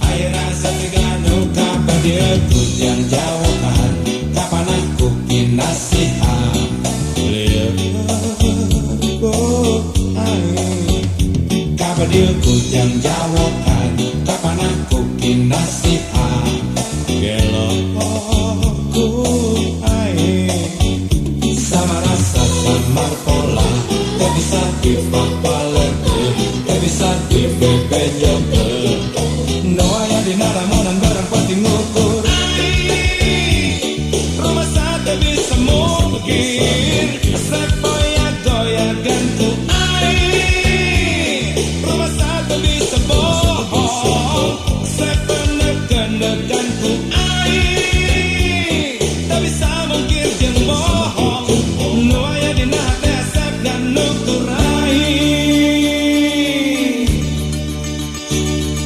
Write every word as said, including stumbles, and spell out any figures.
Hai rasa teuganok ka padil kujang jaweukan, ka panah kukin nasihat. Leuh, oh, hai. Ka padil kujang jaweukan, ka panah kukin nasihat. Gelok ku hai. Sama rasa sama pola, tak bisa dipapaleke, tak bisa dibebenyoke. Noa yang dinaramonan barang pati ngukur. Rumah sate bisa mungkin.